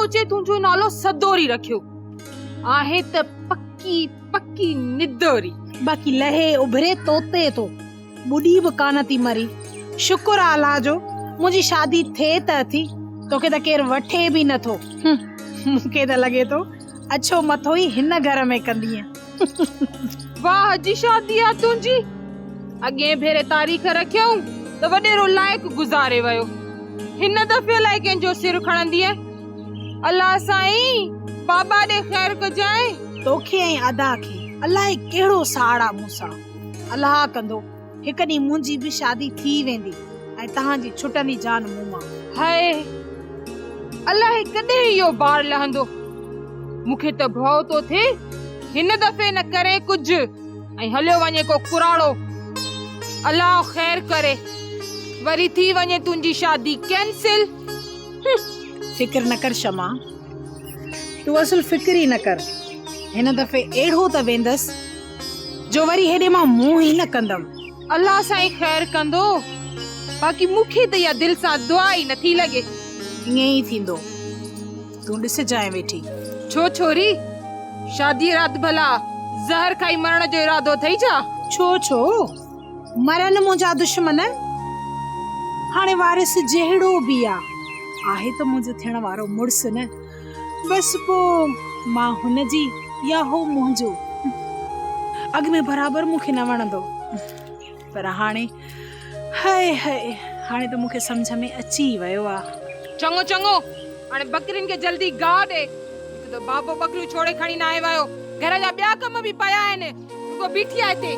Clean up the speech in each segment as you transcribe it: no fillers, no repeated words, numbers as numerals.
سوچي تنهنجو نالو سدوري رکيو. آهي ته پڪي پڪي ندوري. باقي لهي اڀري توتي ٿو. ٻڏي به ڪانه ٿي مري. شڪر آ الله جو منهنجي شادي ٿئي ته اٿي. توکي ته ڪير وٺي به نه ٿو. مون کي ته لڳي ٿو اڇو مٿو ئي هن گهر ۾ ڪندينء. واهه جي شادي آ تنهنجي. اڳئين ڀيري تاريخ رکيائون ته وڏيرو لائق گذاري ويو. هن دفعي الائي ڪنهن جو سر کڻندينء. الله سائين بابا ڏي خير ڪجانء. توکي ۽ ادا کي الائي ڪهڙو ساڙ آ مون سان. الله ڪندو هڪ ڏينهن منهنجي به شادي ٿي ويندي ۽ توهان جي ڇٽندي جان مون مان. هاء الائي ڪڏهن اهو بار لهندو. مون کي ته ڀؤ ٿو ٿئي هن دفعي نه ڪري ڪجهه ۽ هليو وڃي ڪو ڪراڙو. الله خير ڪري وري ٿي وڃي تنهنجي شادي ڪينسل. فڪر نه ڪر شمع. تون اصل فڪر ئي نه ڪر. هن دفعي اهڙو ته ويندس جو وري هيڏي مان منهن ئي نه ڪندم. الله سائين خير ڪندو، باقي مون کي ته اها دل سان دعا ئي نٿي لڳي. ائين ئي ٿيندو، تون ڏسجانء ويٺي. ڇو ڇوري، شاديء رات ڀلا زهر کائي مرڻ جو ارادو اٿئي ڇا؟ ڇو ڇو، مرن منهنجا دشمن، هاڻي وارث جهڙو به آ، آهي ته منهنجو ٿيڻ وارو مڙس نه. بس پوء مان هن جي يا هو منهنجو. اڳ ۾ برابر مون کي نه وڻندو پر هاڻي هئي هئي هاڻي ته مون کي سمجهه ۾ اچي ئي ويو آ. چڱو چڱو هاڻي ٻڪرين کي جلدي گاهه ڏي. هڪ ته بابو ٻڪريون ڇوڙي کڻي ناهي ويو. گهر جا ٻيا ڪم به پيا آهن. رڳو بيٺي آ هتي.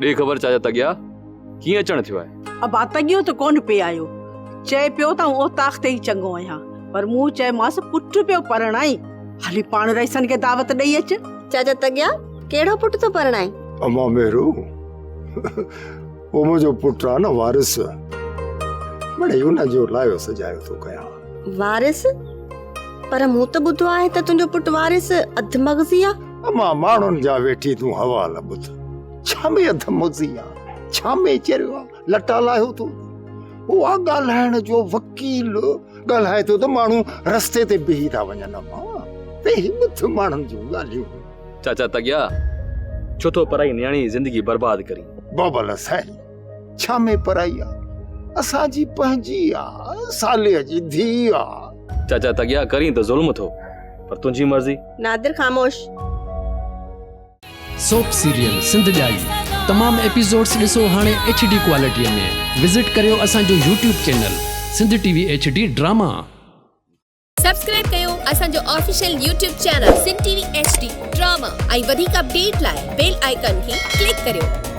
ڏي خبر چاچا تڳيا، ڪيئن اچڻ ٿيو آهي؟ ابا تڳيو ته ڪونه پئي آيو. چئي پيو ته آئون اوطاق تي ئي چڱو آهيان. پر مون چيومانس پٽ پيو پرڻائين، هلي پاڻ رئيسن کي دعوت ڏئي اچ. چاچا تڳيا، ڪهڙو پٽ ٿو پرڻائين؟ امان مهرو، اهو منهنجو پٽ آ نه وارث. مڙئي ان جو لايو سجايو ٿو ڪيان. وارث؟ پر مون ته ٻڌو آهي ته تنهنجو پٽ وارث اڌ مغزي آ. امان ماڻهن جا ويٺي تون حوال ٻڌ. ڇا ۾ اڌ مغزي آ؟ ڇا ۾ چريو آ؟ لٽا لاهيو ٿو. هو آ ڳالهائڻ جو وڪيل، ڳالهائي ٿو ته ماڻهو رستي تي بيهي ٿا وڃن. امان ويهي ٻڌ ماڻهن جون ڳالهيون. چاچا تڳيا، ڇو ٿو پرائي نياڻي جي زندگي برباد ڪرين؟ بابل سائين ڇا ۾ پرائي آ؟ اسان جي پنهنجي آ، صالح جي ڌيء آ. چاچا تڳيا ڪرين ته ظلم ٿو، پر تنهنجي مرضي. نادر خاموش. سوپ سيريل سنڌ ڄائي تمام ايپيسوڊس ڏسو هاڻي ايڇ ڊي ڪوالٽي ۾ وزٽ ڪريو اسان جو YouTube channel Sindh T V H D drama. Subscribe ڪيو اسان جو official YouTube channel Sindh T V H D drama ۽ وڌيڪ اپڊيٽ لاء بيل آئيڪان کي ڪلڪ ڪريو.